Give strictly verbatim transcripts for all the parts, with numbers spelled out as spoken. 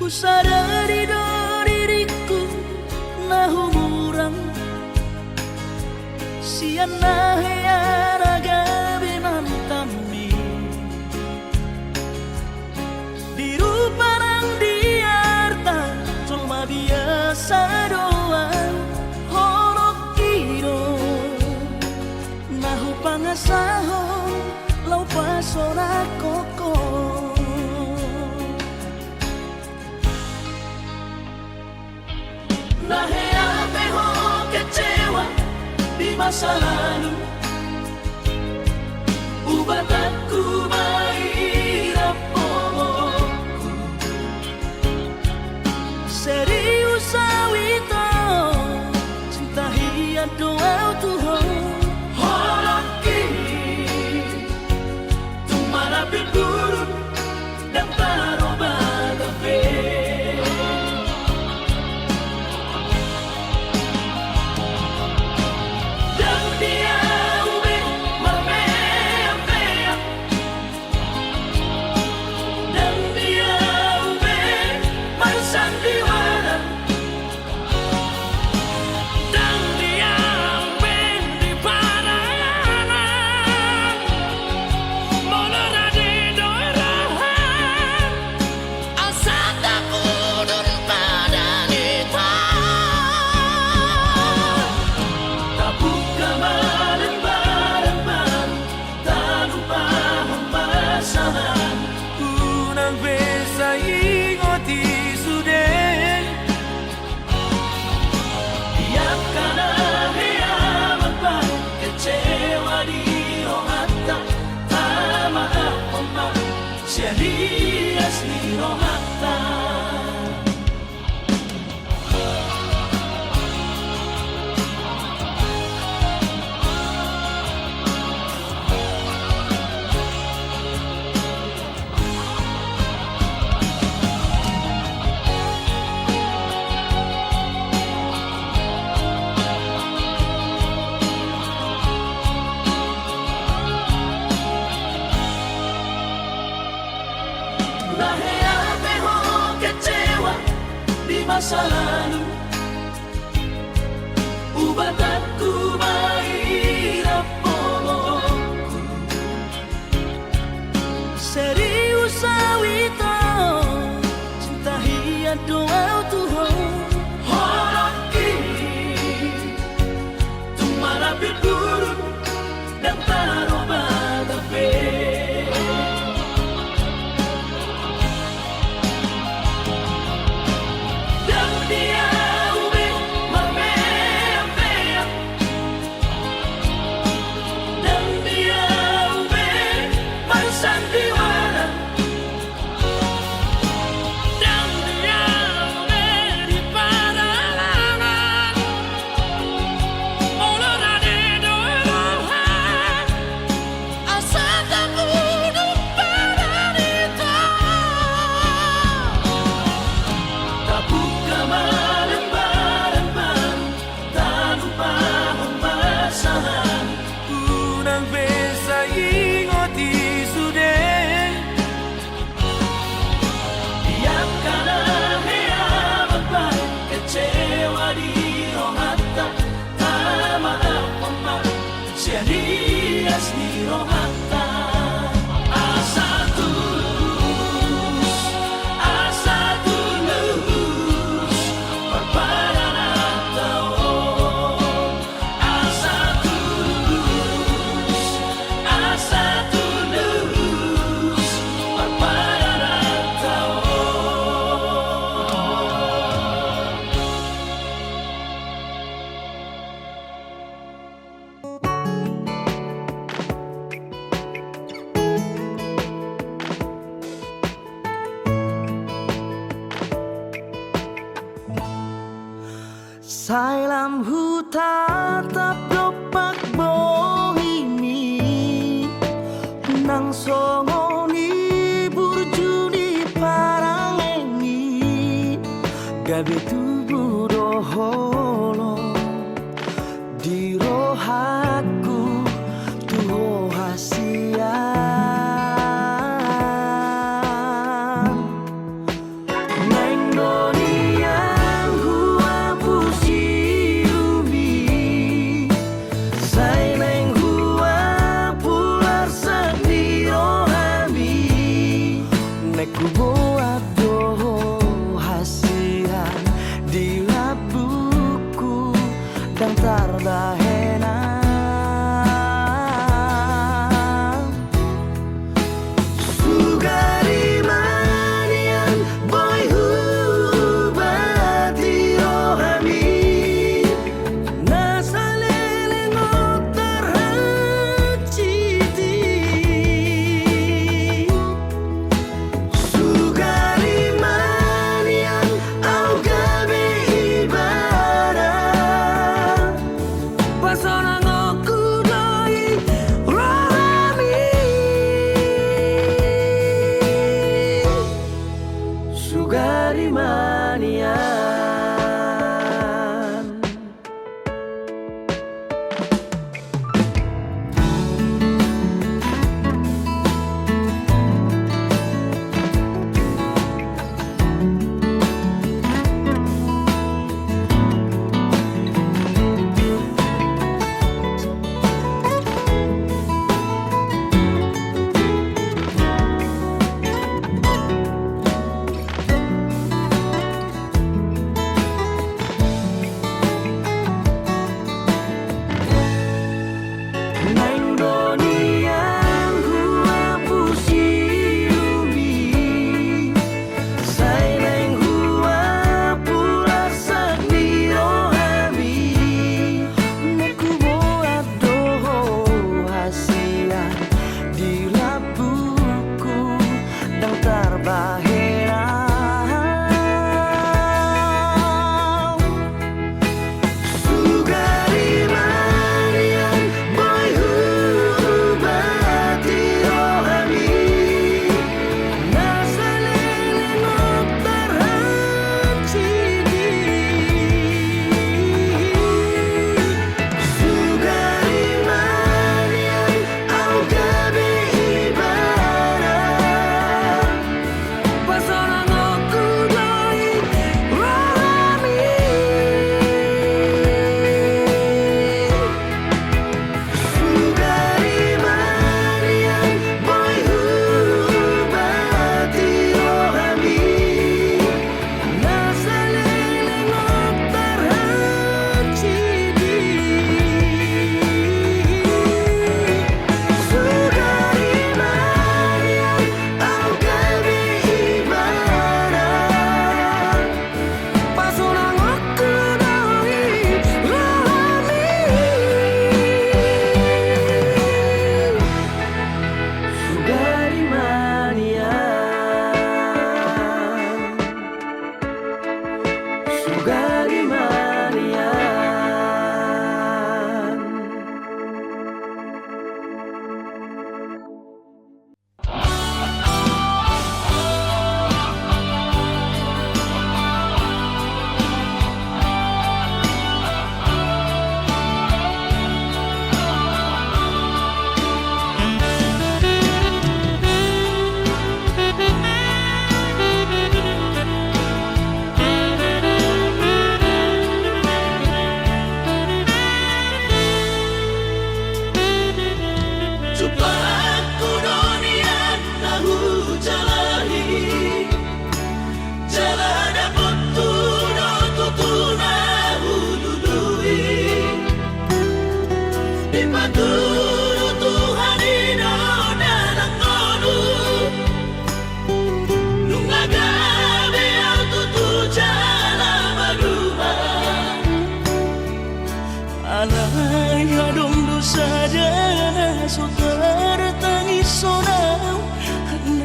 Husadari do diringku na humurang sian na hea na gabe mantanmi. Di rupa nang di arta jolma biasa do ahu, holongki do na hupangasahon laho pasonangkon ho. Na hea pe ho kecewa di masa lalu, ubatanku ma i rap homoku. Serius ahu ito, cinta hian do ahu tu ho. Holongki, tung manang pe buruk, ndang tarobata be. Ndang di ahu be marmeam-meam, ndang di ahu be marsandiwara. Ndang di ahu be di parayangan, molo rade do roham, asa tapudun padan ito. Tabuka ma lembaran baru, talupahon pasaran. Unang be sai ingot i sude. Di angka na hea ma bahen kecewa di rohanta, tamaafhon ma sian ias ni rohanta. Na hea pe ho kecewa di masa lalu, ubatanku ma i rap homoku. Serius ahu ito, cinta hian do ahu tu ho. Holongki, tung manang pe buruk, ndang tarobata be. Ndang di ahu be marmeam-meam, ndang di ahu be marsandiwara. Ndang di ahu be di parayangan, molo rade do roham, asa tapudun padan ito. Tabuka ma lembaran baru, talupahon pasaran. Unang be sai ingot i sude. Di angka na hea ma bahen kecewa di rohanta, tamaafhon ma sian ias ni rohanta. Asa tulus, asa tulus parpadananta on. Asa tulus, asa tulus parpadananta on. Sai lam hutatap dompak bohimi, nang songon i burju ni parangemi, gabe tubu do holong di rohangku tu ho hasian. Naeng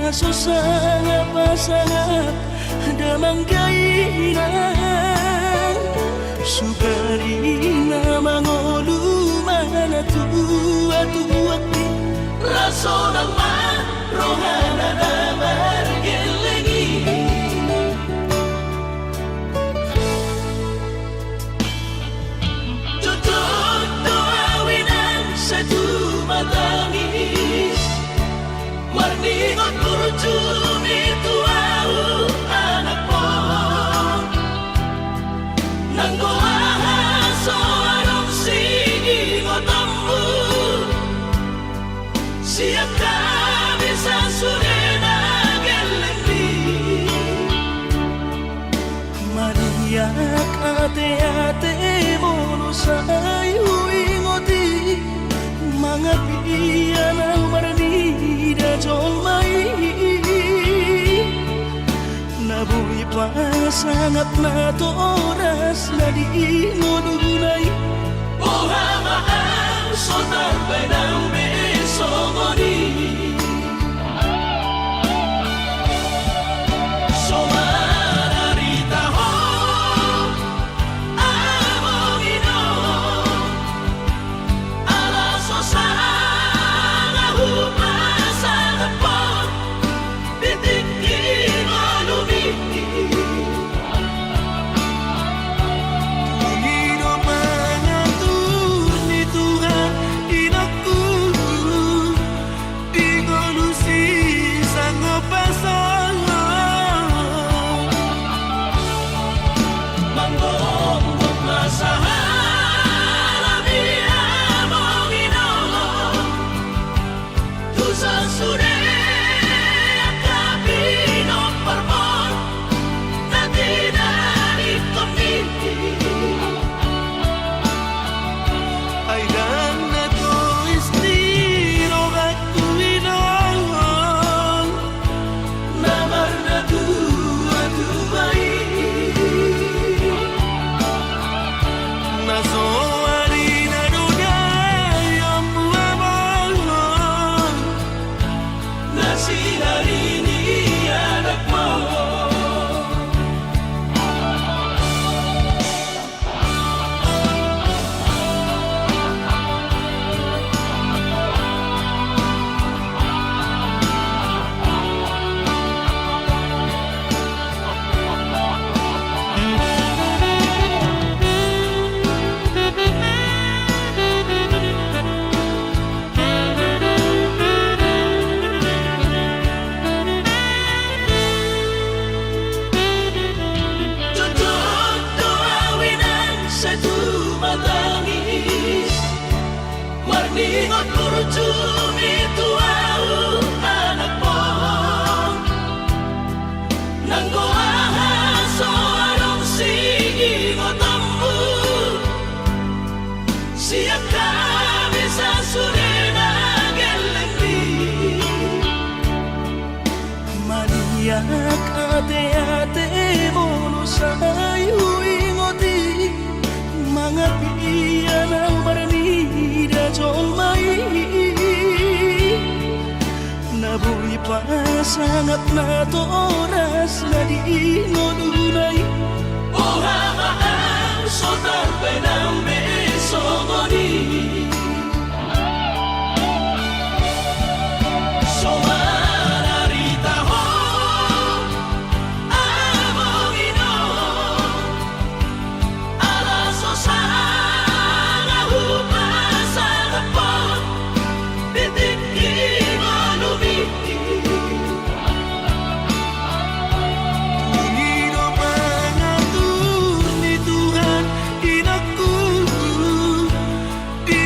So sangap-sangap damang dainang, sugari na mangolu ma na tua-tua i. Laos sonang ma rohana na margelleng i. Jotjot do au inang sai tumatangis, marningot burju mi tu au anakmon. Nanggo aha so adong siningotonmu sian hami sasude na gelleng i. Mariak ate-ate molo sai huingot i, mangapian au marnida jolma i. Na boi pasangap natoras na di ngoluna i. Boha ma au so tarbaen au be songon i. So mararita ho amang inong, ala so sanga hupasangap on di tingki ngolumi. Tung i do mangatur ni Tuhan inongku, di ngolu sisangop pasangap. Manggombot ma sahala mi amang inong, tu sasude angka pinomparmon na tinadingkon i. Ai ndang na tois ni rohangku inong na marnatua-tua i. Na so ari na do daionmu amang, na sinari ni anakmon. Jotjot do au inang sai tumatangis, marningot burju mi tu au anakmon. Nanggo aha so adong siningotonmu sian hami sasude na gelleng i. Mariak ate-ate molo sai huingot i, mangapian au marnida jolma i. Na boi pasangap natoras na di ngoluna i. Boha ma au so tarbaen au be songon i. So mararita ho amang inong, ala so sanga hupasangap on di tingki ngolumi. Tung i do mangatur ni Tuhan inongku, di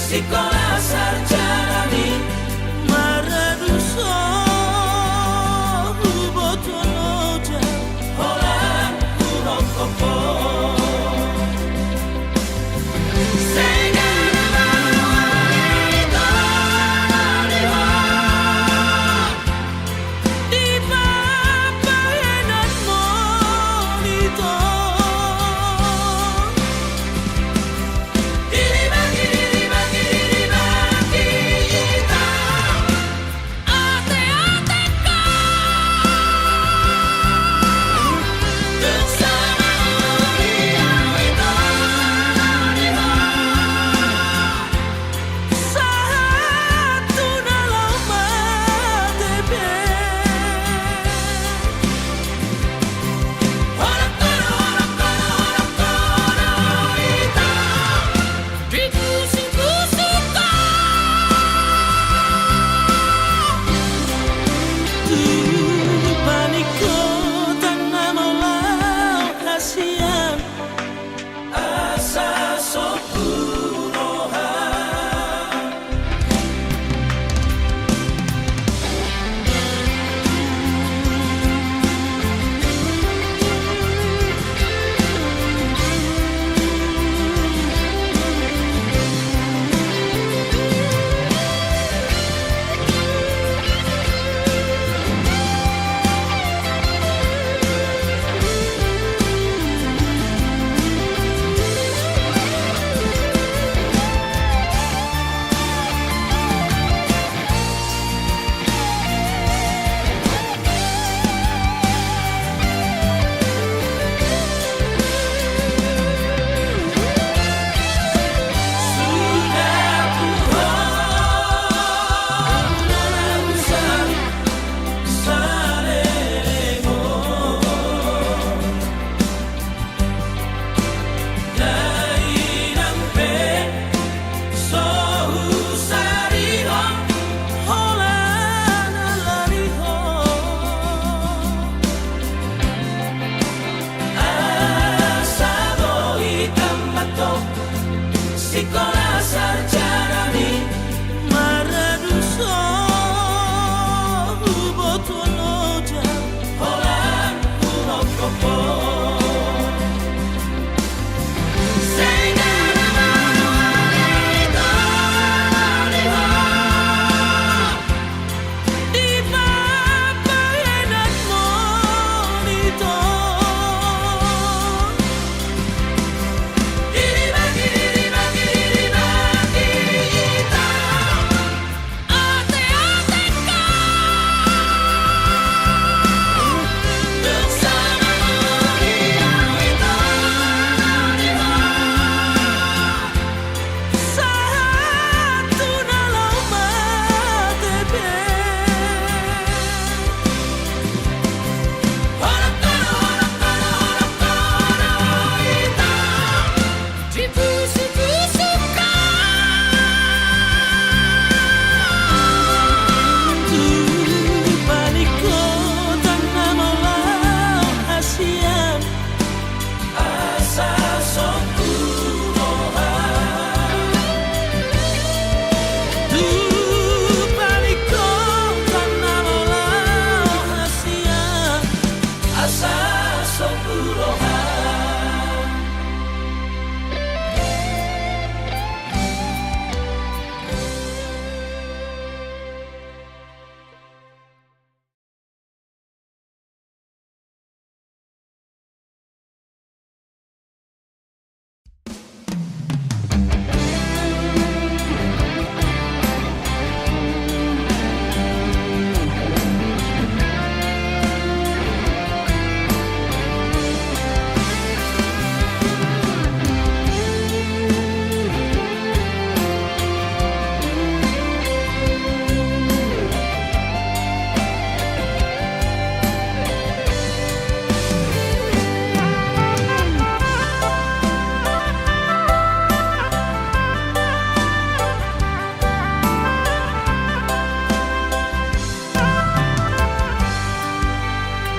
Sikola sarjana ni maradu so huboto loja holan huhongkop ho. Sehingga na manuali tolongan ni ho. Di papahenan moni to. Diri bagi, diri bagi, diri bagi ita. Ate, ate ka. Tung sama uli au ita. Sahat tu na laho mate pe. Holan, holan, holan, holan, holan ita. Di gusu-gusu ka. Tu paningkotan na molo hasian. Asa sombu roha. Dainang pe so husarihon holan alani ho. Asa boi tamat ho sikola sarjana ni maradu so huboto loja holan huhongkop ho. Sehingga na manuali tolongan ni ho. Di papahenan moni to. Diri bagi, diri bagi, diri bagi ita. Ate, ate ka. Tung sama uli au ita. Sahat tu na laho mate pe. Holan, holan, holan, holan, holan ita. Di gusu-gusu ka. Tu paningkotan na molo hasian. Asa sombu roha. Tu paningkotan na molo hasian. Asa sombu roha.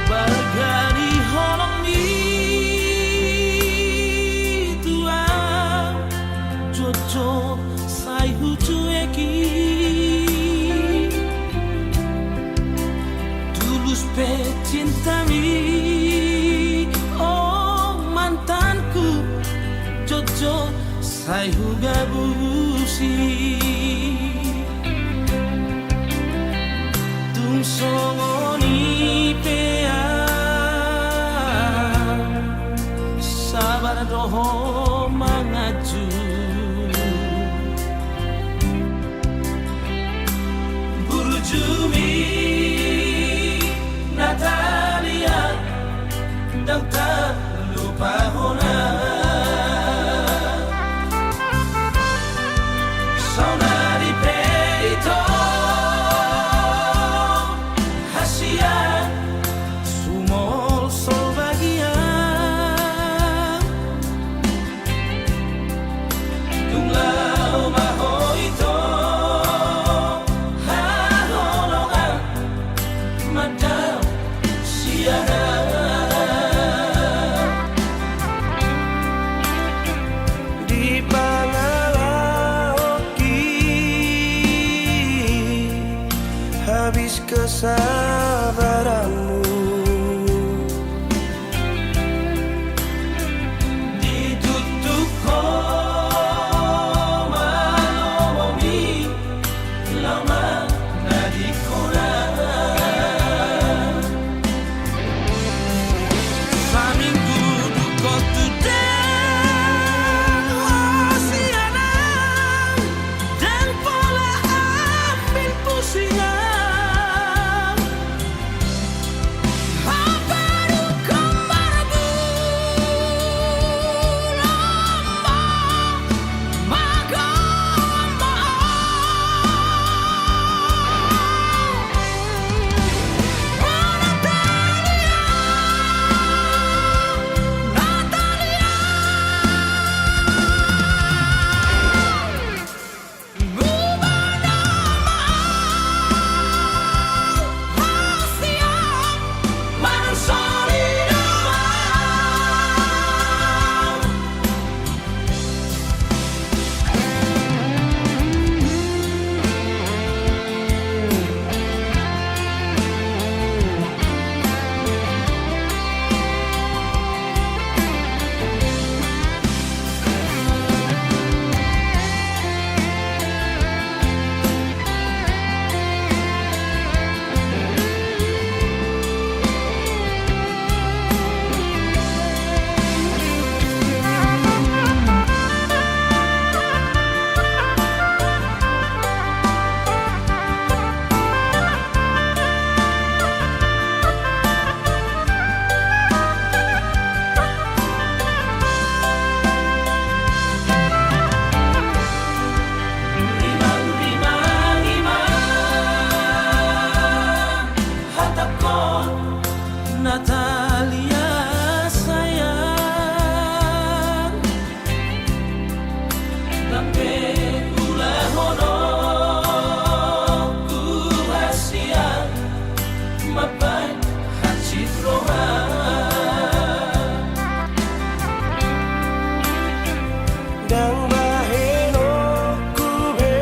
Balga ni holong ni tulang, jotjot sa Sai hucueki tulus pe cintami, o mantanku, jotjot sai hugabusi. Tung songon i pe au sabar do ho manganju. Burjumi Natalia, ndang tarlupa hona. Saonari pe ito hasian sumolsol bagian. Tung laho ma ho ito haholongan mandao sian au. Di pangalahonki habis kesabaranmu. Ditutup ho ma lomomi, laho mangadingkon au. Saminggu dung ho tu dengho sian au, ndang pola ambing pusing au. Natalia sayang, ndang pe ulahononku hasian mambahen hansit roha. Ndang bahenonku be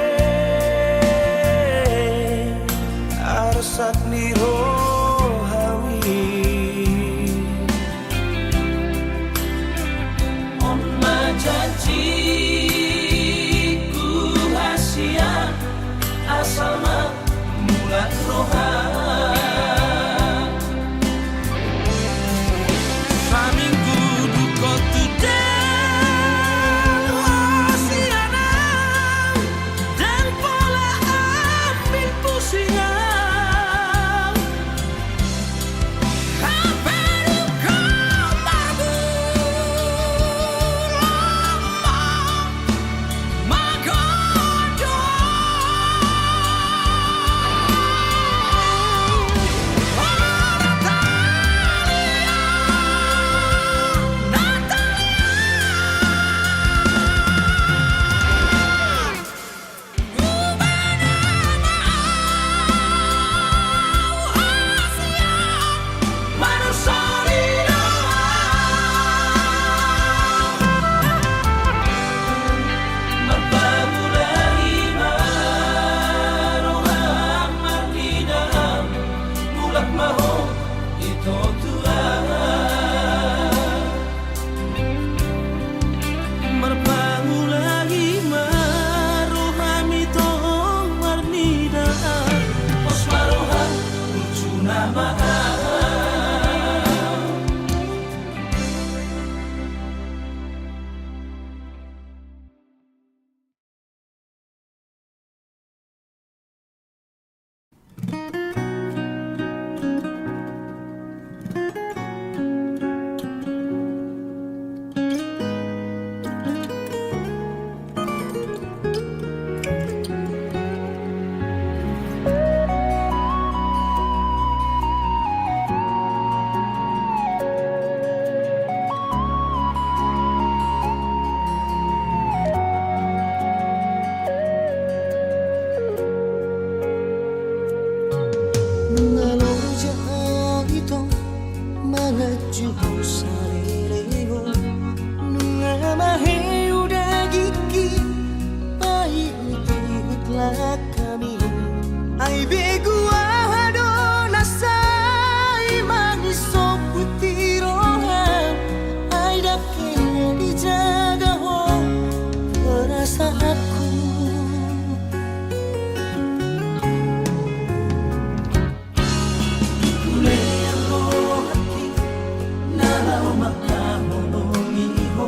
arsak ni rohami. On ma janjiku Aku. Di pulean rohangki na laho mangkaholongi ho,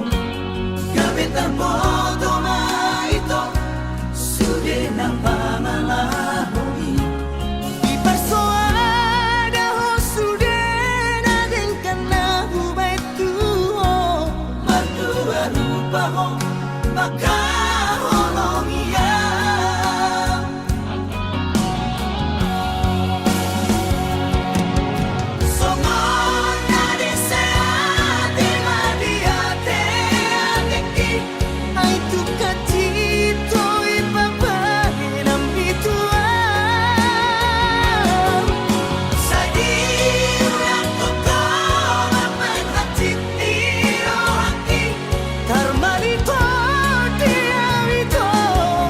gabe tarboto ma ito sude na pangalaho i. Diparsoada ho sude na denggan na hubaen tu ho, mardua rupa ho mangkaholongi au. Songon na denggan sahat i ma di ate atengki, ai tu kacito i papahe nami tu au. Sai diulahon ho ma baen hansit ni rohangki, tarmalito di au ito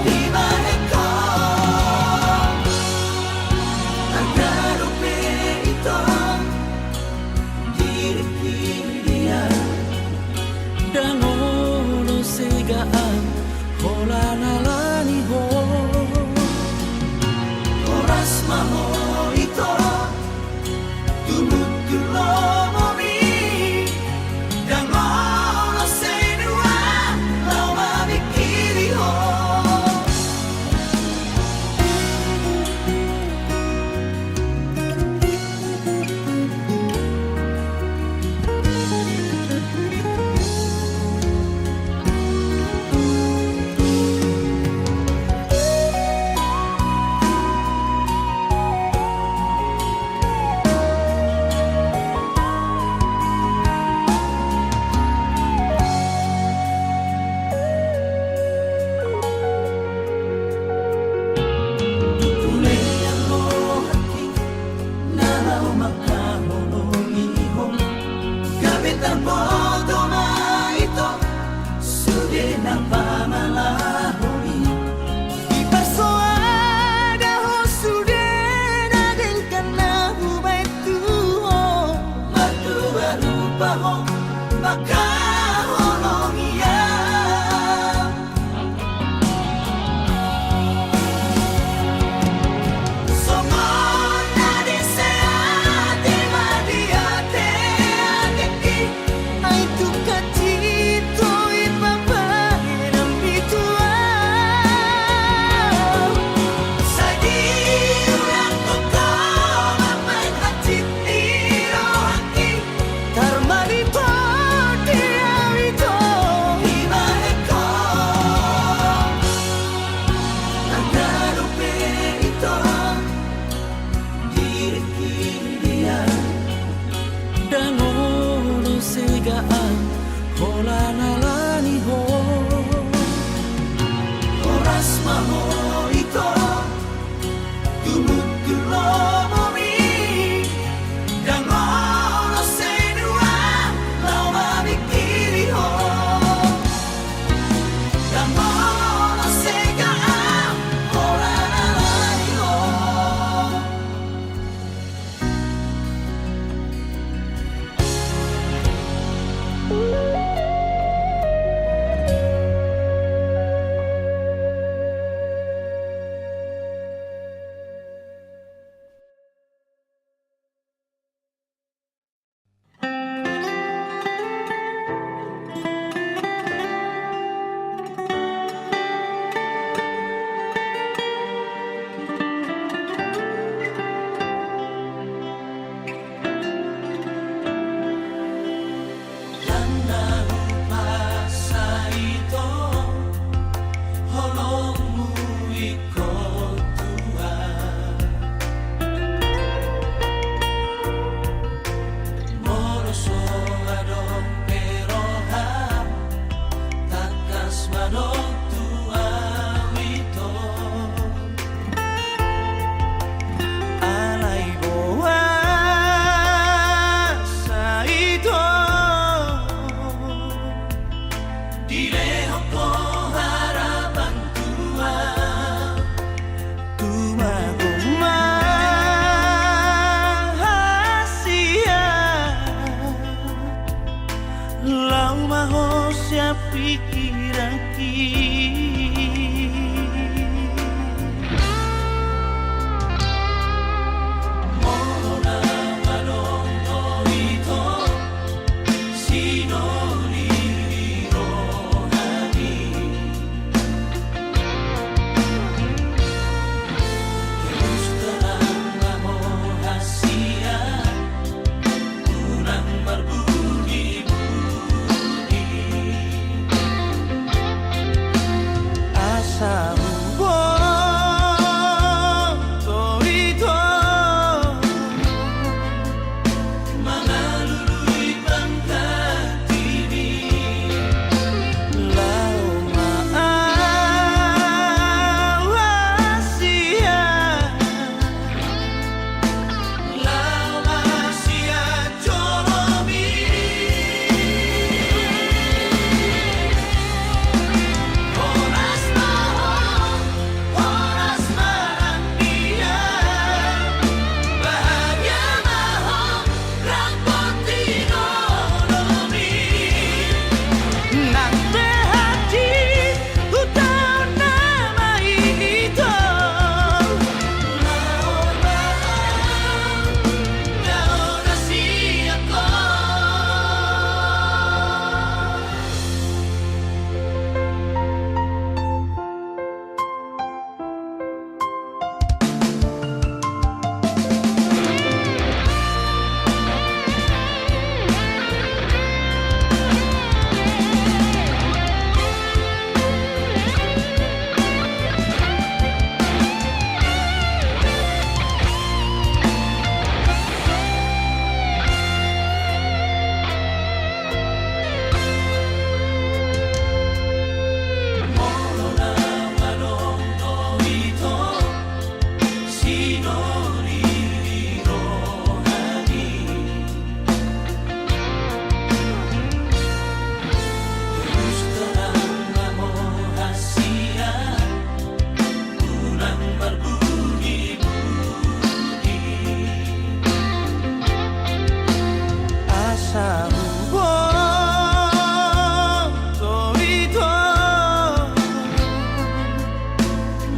dibahen ho. Angka dope ito diringki dia, ndang olo sega au holan alani ho. Horas ma ho ito tumundalhon lomomi, ndang olo sai dua laho mamingkiri ho. Di pulean rohangki na laho mangkaholongi ho, gabe tarboto ma ito sude na pangalaho i. Diparsoada ho sude na denggan na hubaen tu ho, mardua rupa ho mangkaholongi au. Songon na denggan sahat i ma di ate atengki, ai tu kacito i papahe nami tu au. Sai diulahon ho ma baen hansit ni rohangki, tarmalito di au ito dibahen ho. Angka dope ito diringki dia, ndang olo sega au holan alani ho. Horas ma ho ito tumundalhon lomomi, ndang olo sai dua laho mamingkiri ho. Ndang olo sega au holan alani ho. Sahuboto i do mangalului pangkatimi. Laho ma au hasian, laho ma sian jolomi. Horas ma ho, horas ma ho, bahagia ma ho, rap botima. Nang pe hati, hutaon nama i do. Asa huboto i do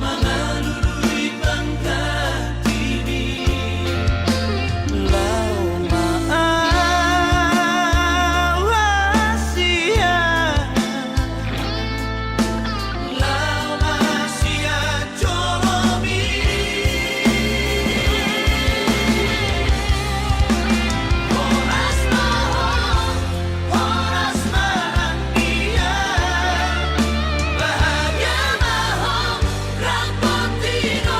mangalului pangkatimi. Laho ma au hasian, laho ma sian jolomi. Horas ma ho, horas ma ho, bahagia ma ho, rap botima.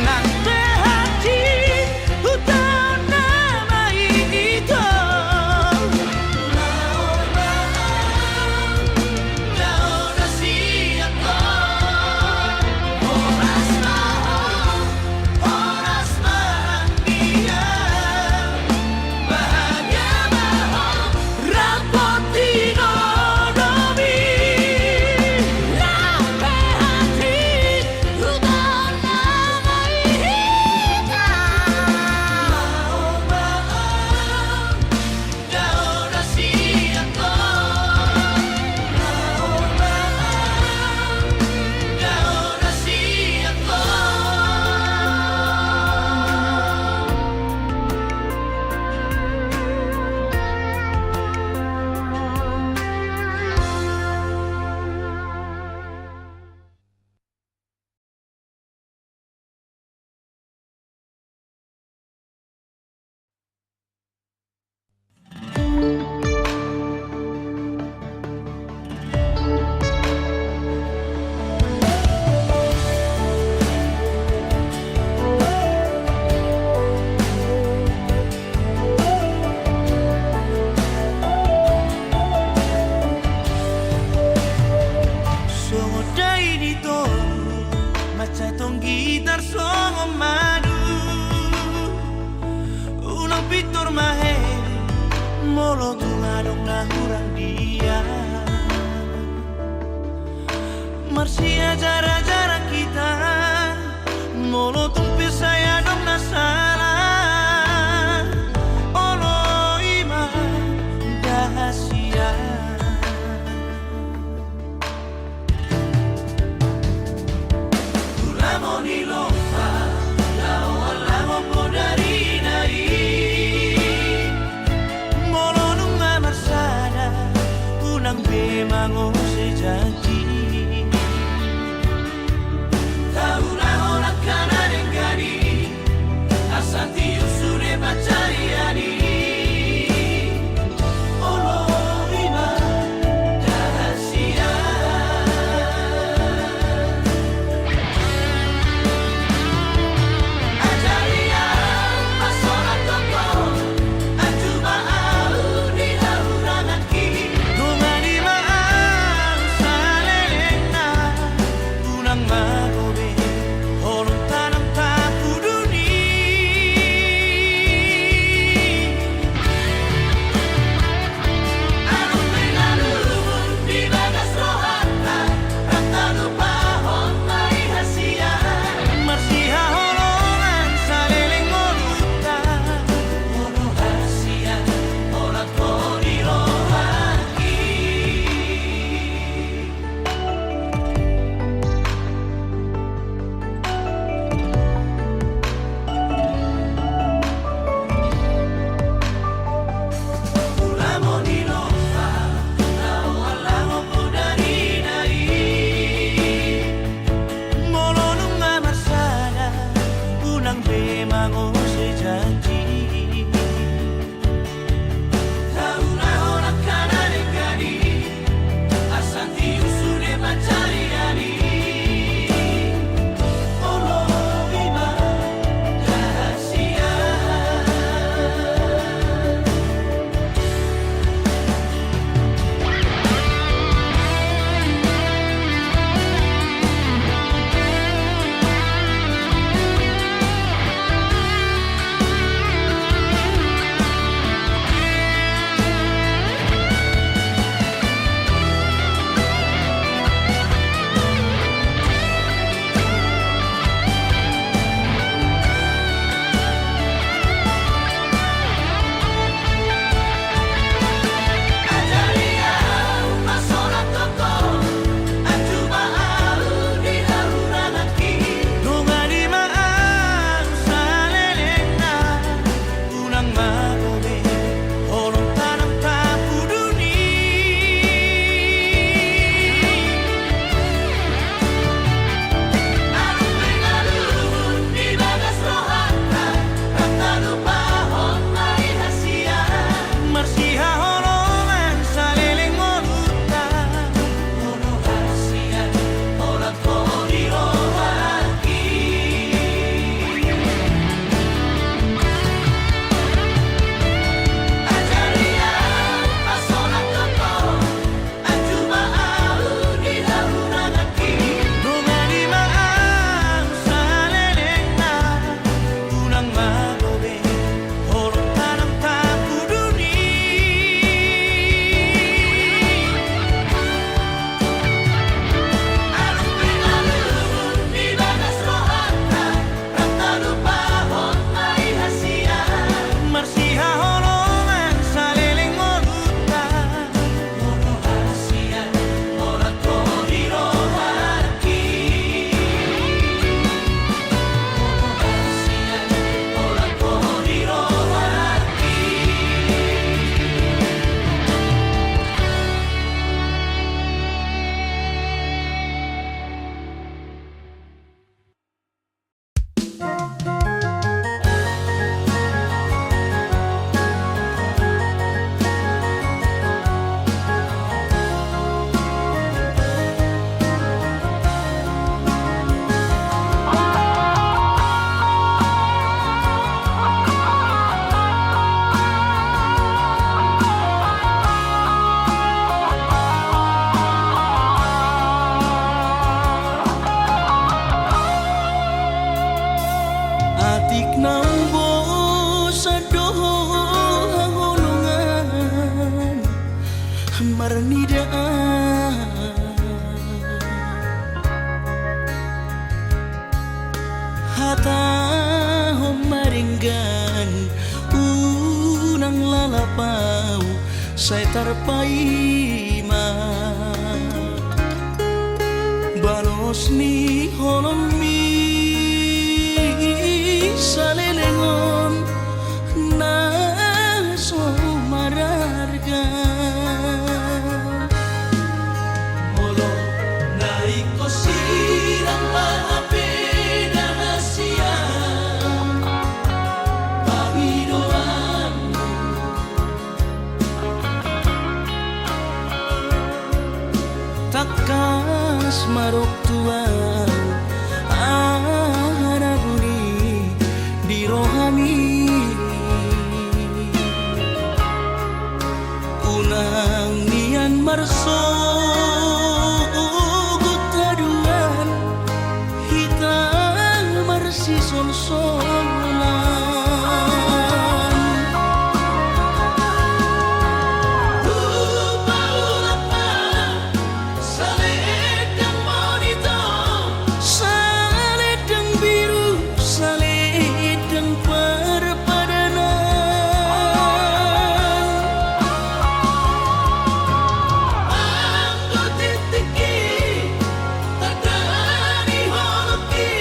Nang pe hati, hutaon nama i do. Songon dai ni toru, mansai tong gitar songon madu. Unang pintor mahe, molo tung adong na hurang dia. Marsiajar-ajaran hita, molo tung pe sai adong na sala, olo i ma, ndang hasian. Hulamo ni lompa, laho alangon podarina i. Molo nunga marsada, unang be mangose janji. Taulahon angka na denggan i, asa tiur sude pansarian i. Olo i ma, ndang hasian. Sai tarpaima balos ni holongmi, saleleng on na so mararga. Molo na ingkon sirang ma hape da na sian pangidoanmu, tangkas ma rok tu ahu aha na buni di rohami. Unang nian marsogot haduan hita marsisolsolan. Hupaulak ma salendang monitor, salendang biru, salendang parpadanan. Anggo tingtingki tanda ni holongki,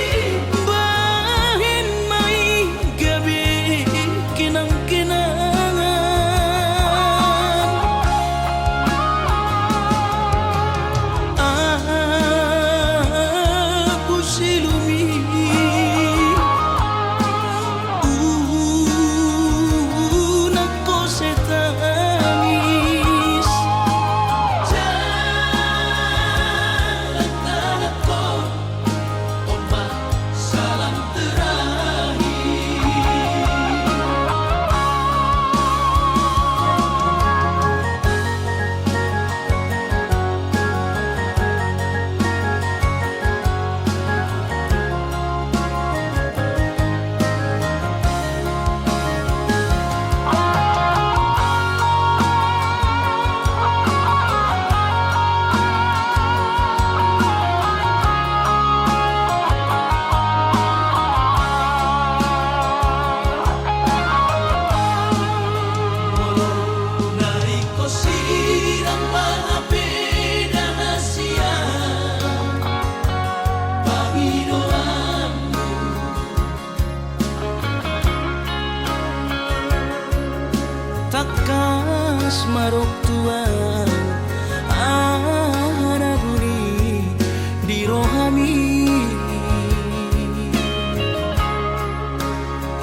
bahen ma i gabe kenangkenangan. Ahu silumi unang kose tangis. Jalan tanganku. Tangkas ma rok tu ahu aha na buni di rohami.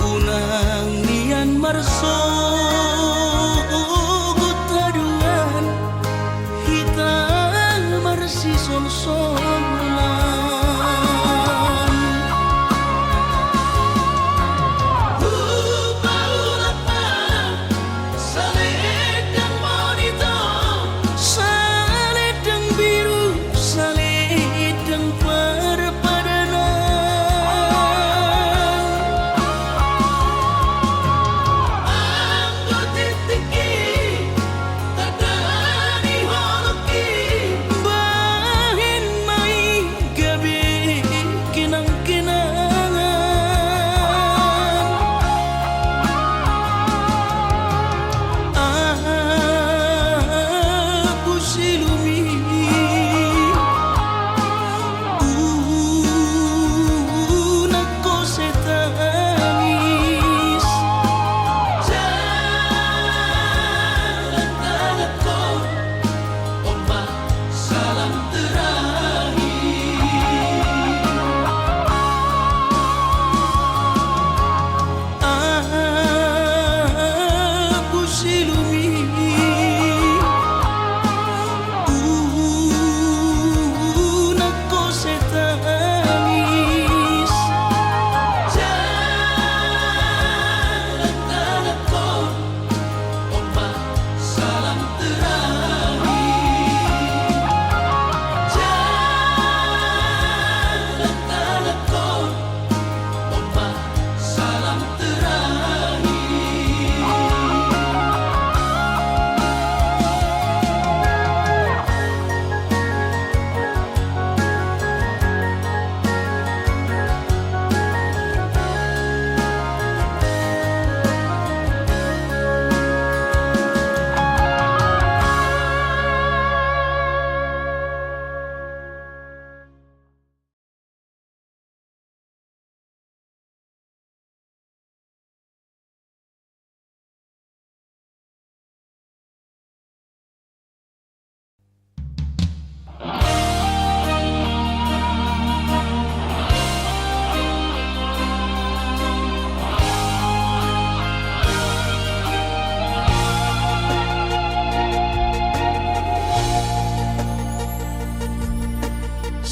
Unang nian marsogot haduan hita marsisolsolan. Hupaulak ma salendang monitor, salendang biru, salendang parpadanan. Anggo tingtingki tanda ni holongki, bahen ma i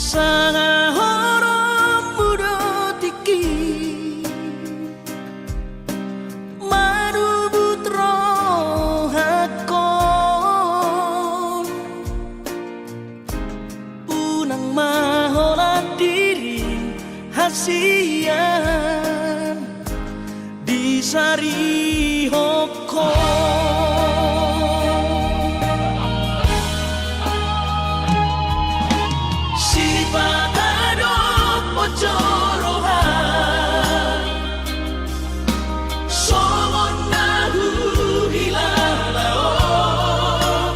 Sanga horommu do tingki manubut rohangkon. Unang ma holan diri hasian disarihonhon. Sipata do ponjot roha songon na huhilala on.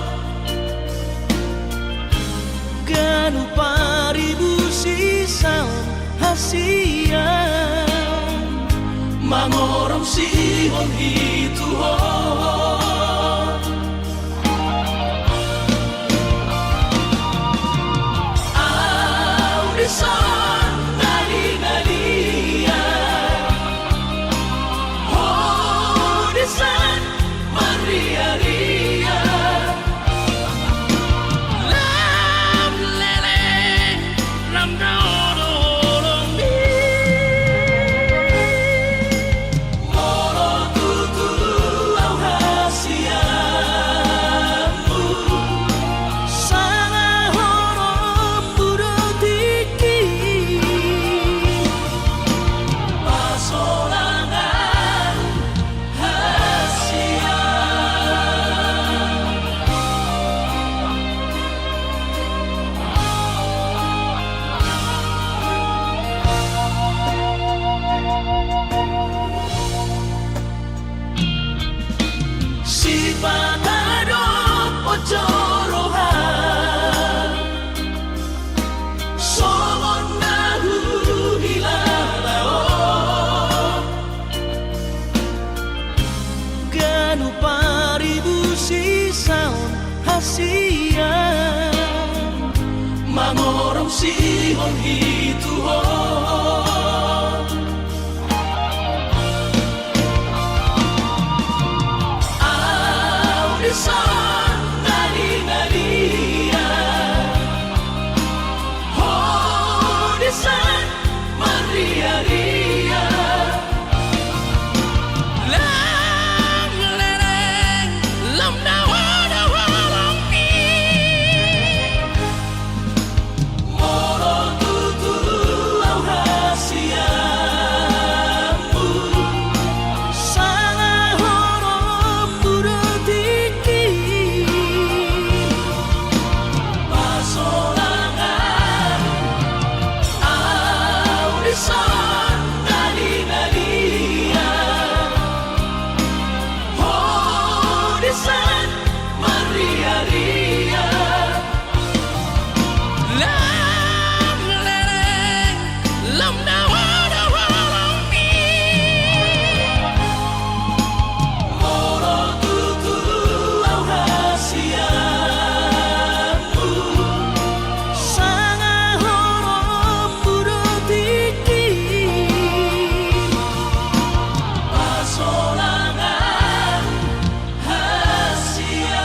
Ganup ari busisaon hasian mangoromsihon hitu ho. Au dison nadi-nadian, ho dison marria-ria. Lam leleng, lam dao do holongmi. Molo tutu au hasianmu, sanga horommu do tingki pasolangan hasian. Sipata do ponjot roha songon na huhilala on. Ganup ari busisaon hasian mangoromsihon hitu ho. Au dison nadi-nadian, ho dison marria-ria. Lam leleng, lam dao do holongmi. Molo tutu au hasianmu, sanga horommu do tingki pasolangan. Au dison nadi-nadian, ho dison marria-ria. Lam leleng, lam dao do holongmi. Molo tutu au hasianmu, sanga horommu do tingki pasolangan hasian.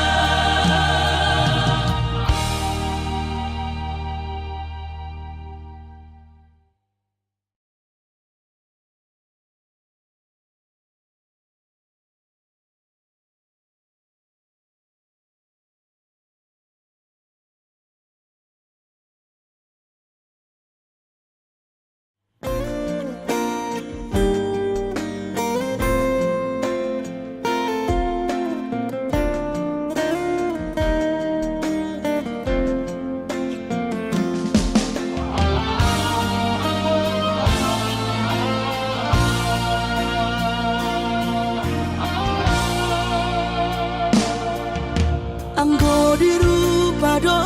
Anggo di rupa do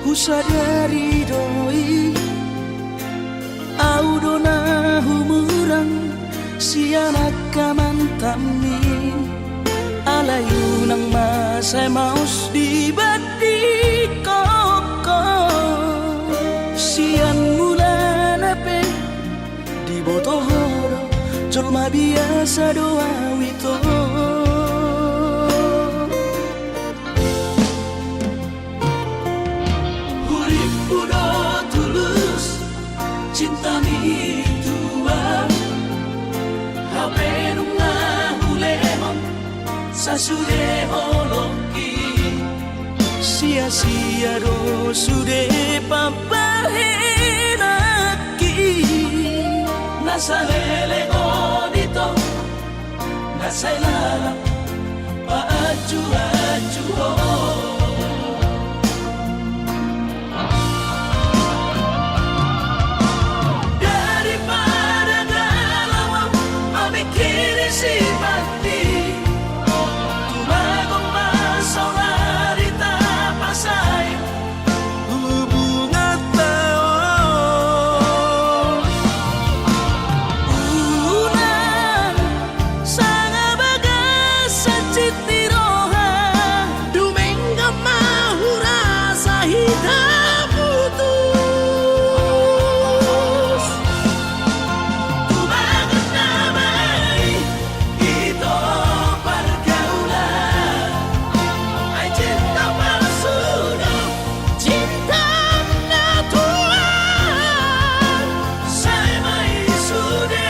husadari do i, au do na humurang sian angka mantanmi. Alai unang ma sai maos dibandingkon ho. Sian mulana pe diboto ho do jolma biasa do au ito. Hurippu do Sasude holongki, sia-sia do sude pambahenanki. Na saleleng on ito, na sai lalap paanju-anju ho. Daripada galau au mamingkiri si Pandi, tumagom ma saonari tapasae hubunganta on. Unang sanga bagas hansit ni roha, dumenggan ma hurasa hita putus. Tumagon nama i, ito pargaulan, ai cinta palsu do. Cinta na tuat, sai ma i sude.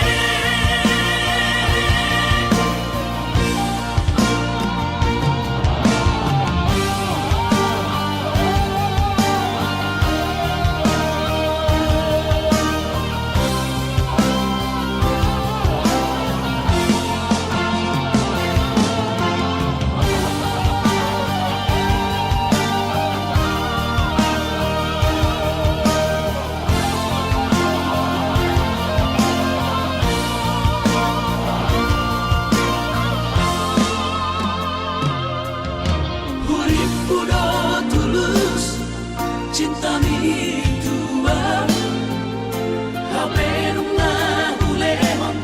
Hurippu do tulus cintami tu au, hau pe nunga hulehon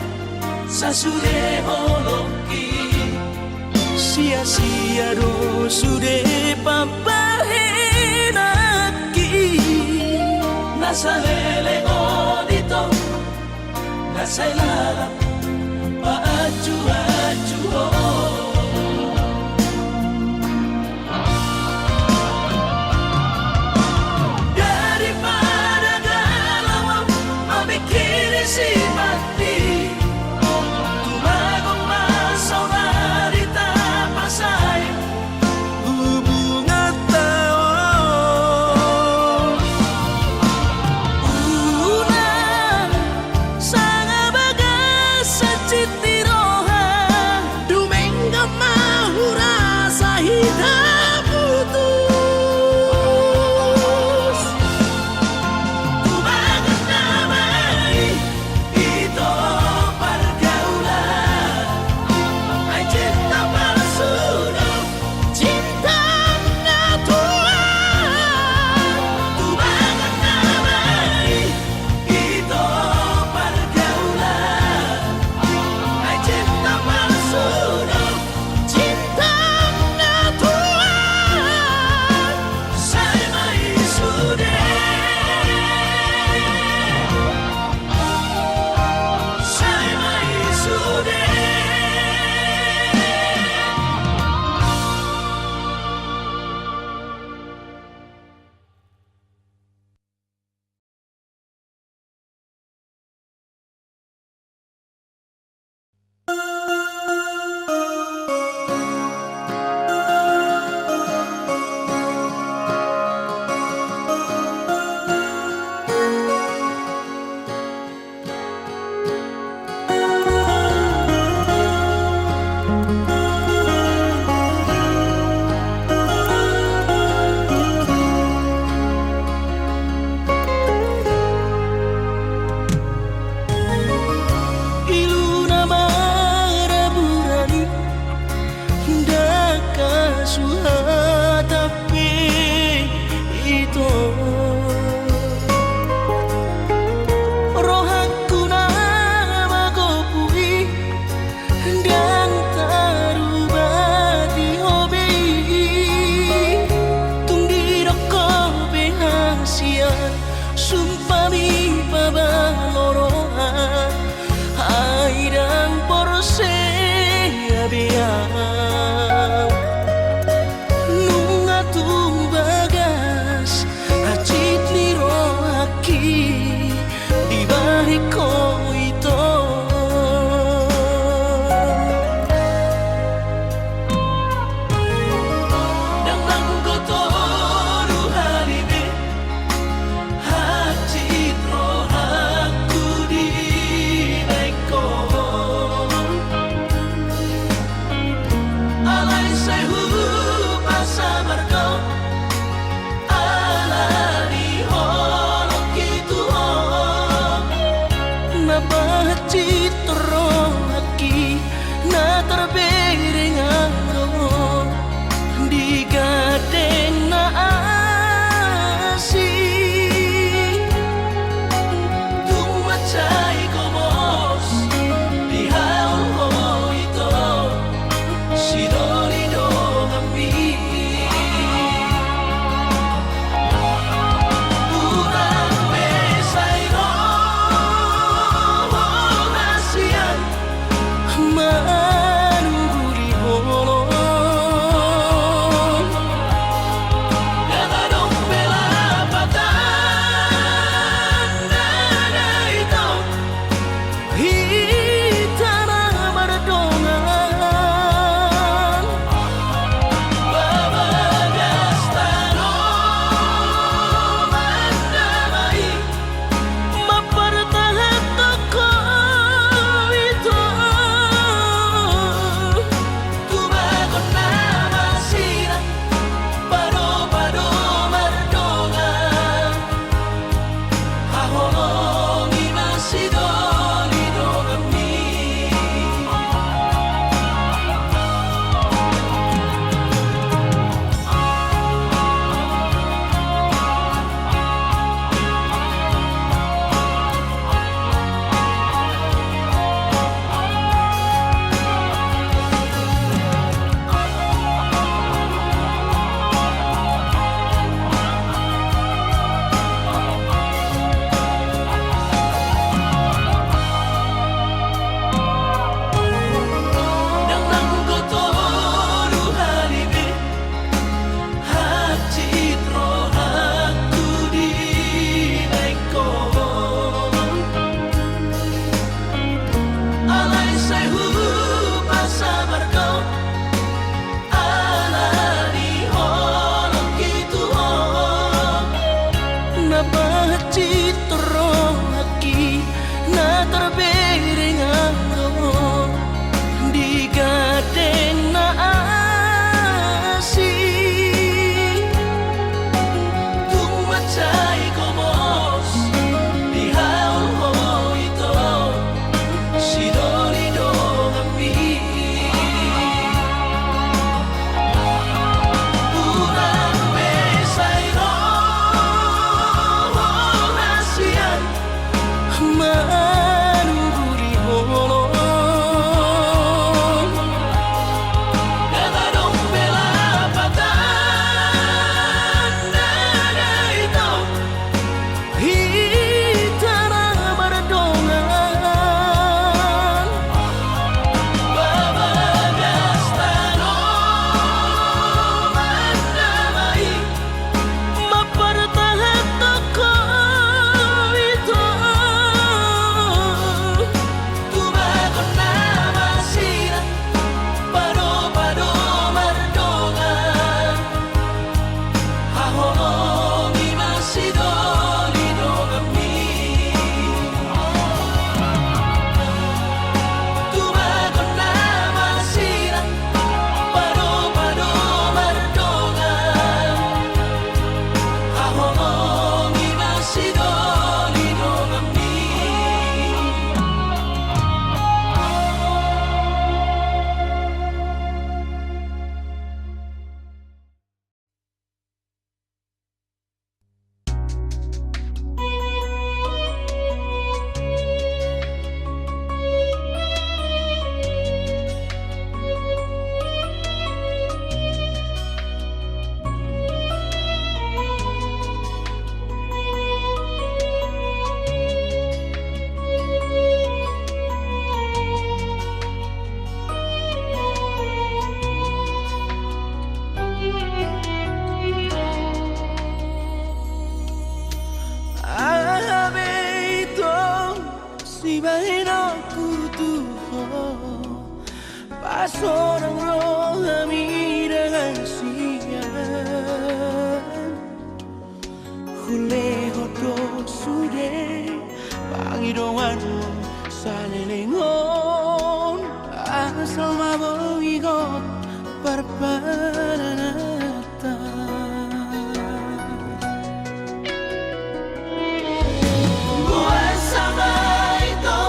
sasude holongki. Sia-sia do sude pambahenanki. Na saleleng on ito, na sai lalap paanju-anju ho. Daripada galau au mamingkiri si Pandi, tumagom ma saonari tapasae hubunganta on. Unang sanga bagas hansit ni roha, dumenggan ma hurasa hita putus. Tumagon nama i, ito pargaulan, ai cinta palsu do. Cinta na tuat. Tumagon nama i, ito pargaulan, ai cinta palsu do. Cinta na tuat, sai ma i sude. Sai ma i sude. Iluna maraburan i, ndang hasuhatan pe ito. Rohangku na magopu i, ndang tarubati ho be i. Tung didok ho be hasian, sumpah mi pabalo roha, ai ndang porsea be au. Nunga tung bagas hansit ni rohangki dibahen ho ito. Sitorang rohangki na tarbereng adong di gandeng na asing. Tung mansai gomos dihaholongi ho ito, sidoli donganmi. Hurang be sai ro hasian manunggu di holong. Ndang adong be lapatan na ito, hita na mardongan. Babagas tano mandamai, mampartahanhon ho ito. Tumagon nama sira, pado-pado mardongan. Haholongi ma sidoli donganmi. Ndang nanggo tolu hali be hansit rohangku dibaen ho. Alai sai hupasabar do ala ni holongki tu ho. Na pahansit rohangki na tarbereng adong di gandeng na asing. Tung mansai gomos dihaholongi ho ito, sidoli donganmi. Hurang be sai ro hasian manunggu di holong. Ndang adong be lapatan na ito, hita na mardongan. Babagas tano mandamai, mampartahanhon ho ito. Tumagon nama sira, pado-pado mardongan. Haholongi ma sidoli donganmi. Tumagon nama sira, pado-pado mardongan. Haholongi ma sidoli donganmi. Aha be ito sibahenonku tu ho, pasonang rohami dengan sian. Hulehon do sude pangidoanmu saleleng on, asal ma boi hot parpadananta. Boasa ma ito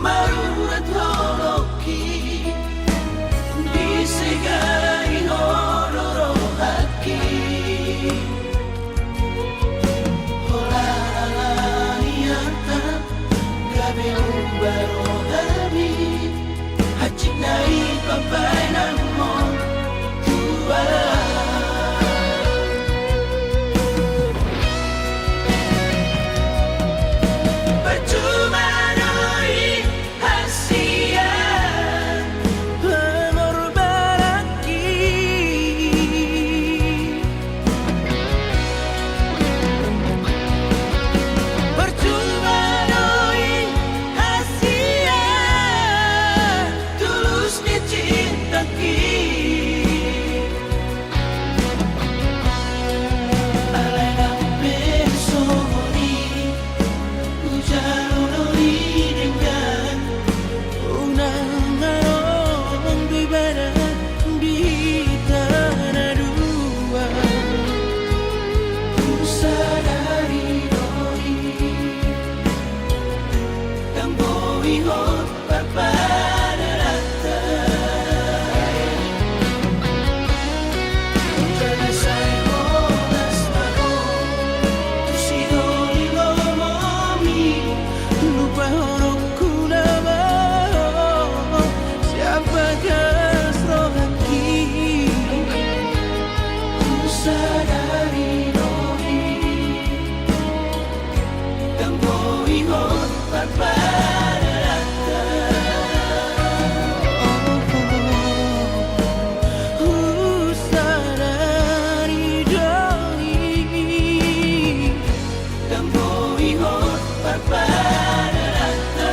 Marurat holongki, disegani ho do rohangki. Holan ala ni angka gabe uba rohami, hansit na i pabaen hamu Tuhan. Percuma do i hasian pengorbananki. Percuma do i hasian tulus ni cintangki. Alai nang pe songon i, hujalo do i denggan. Unang adong do ibana di hita na dua. Husadari do i, ndang boi ho parpadananta. Jala sai horas ma ho tu sidoli lomomi, lupahononku nama ho sian bagas rohangki. Husadari do i, ndang boi ho parpadananta. Husadari do i, ndang boi ho parpadananta.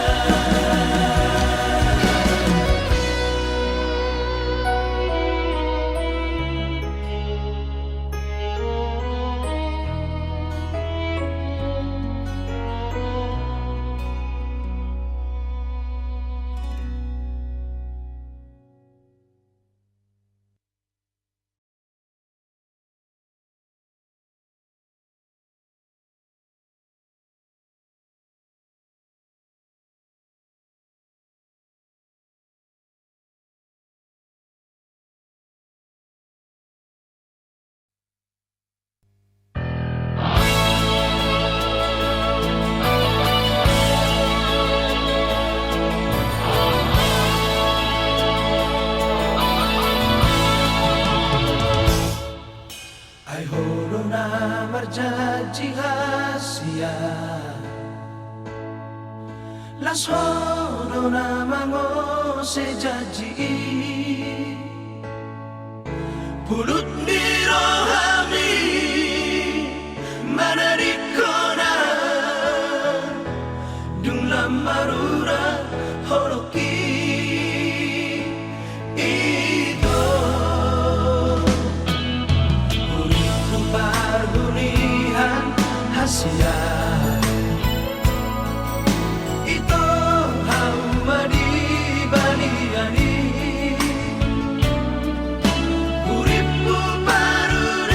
Ai ho do na marjanji hasian, las ho do na mangose janji i. Pulut ni rohami manadingkon, dung lam marurat holongki. Ito, hurippu parhunian hasian. Ito, hauma di balian i. Hurippu parhunian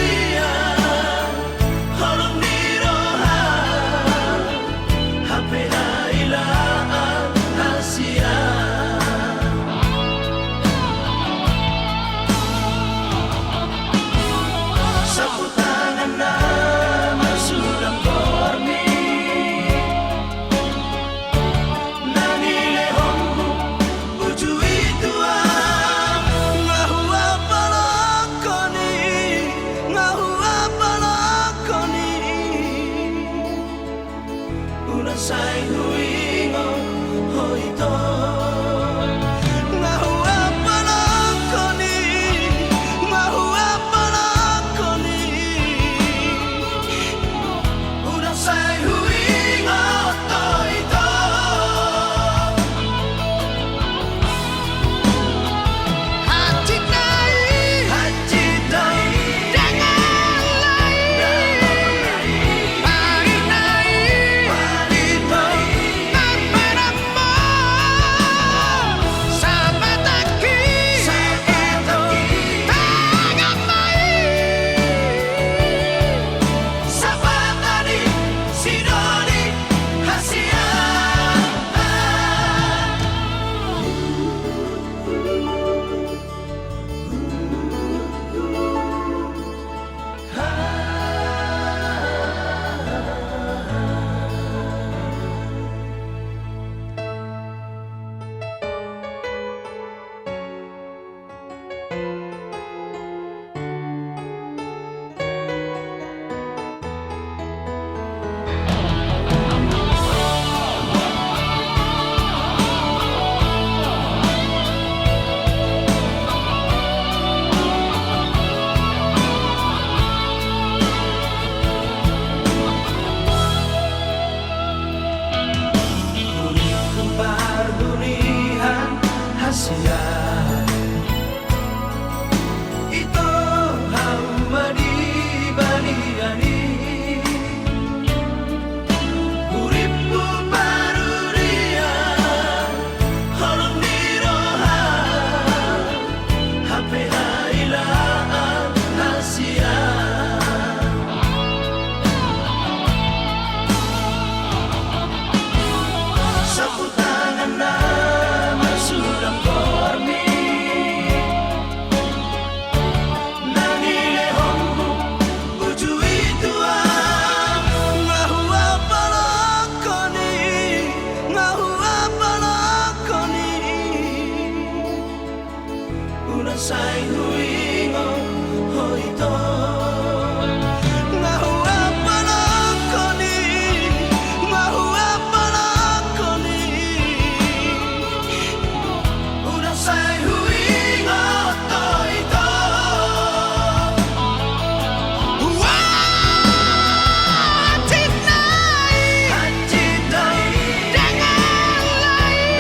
Sai huingot ho ito. Nga huapalangkon i, nga huapalangkon i. Unang sai huingot ho ito. Wah, cinta i. Cinta i. Dengan lain.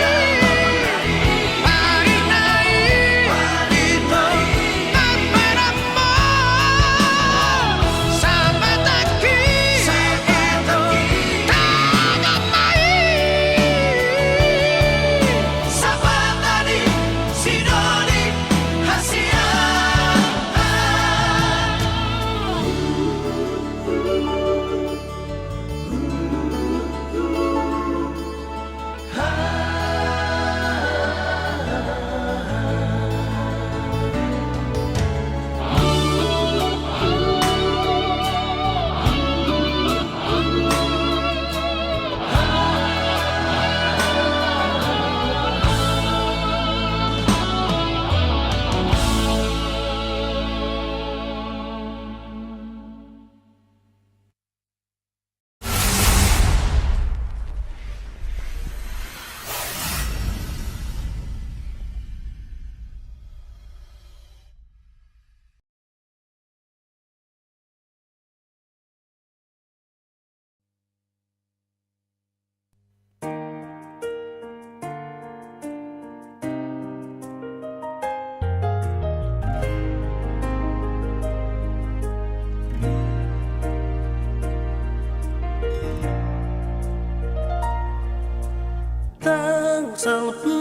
Ndang salpu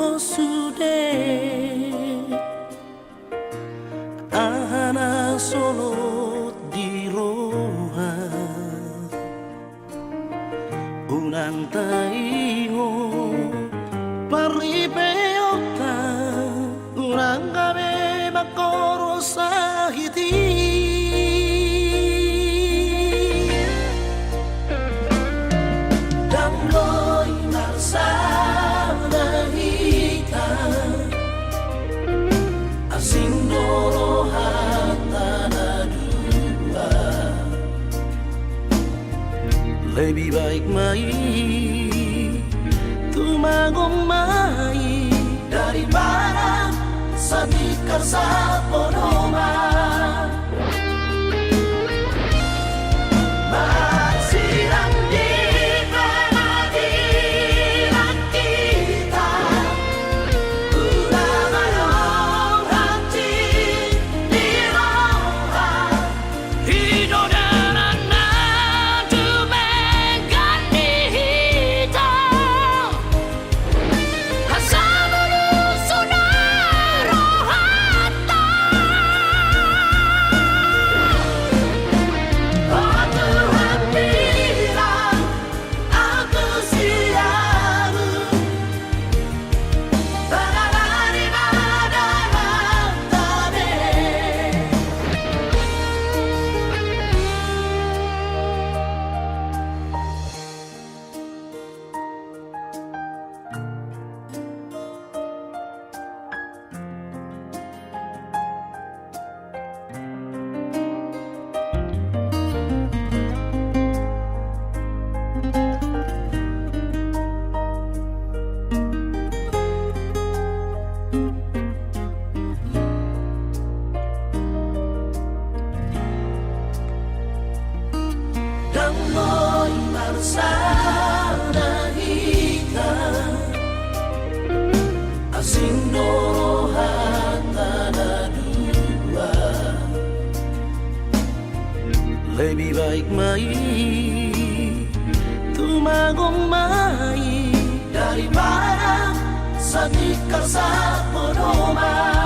ho sude aha na solot di roha. Unang taingot parripeonta, unang gabe mangkorhon sahit i. Ndang boi marsada hita, asing do rohanta na dua. Lebih baik ma i tumagon ma i daripada satikar sapodoman. Masilang di pengadilan hita, unang adong hati di roha. I do dalan na dumenggan di hita. Asa mulus ma rohanta. O Tuhan, bilang aku siamu. Ndang boi marsada hita, asing do rohanta na dua. Lebih baik ma i tumagon ma i daripada satikar sapodoman.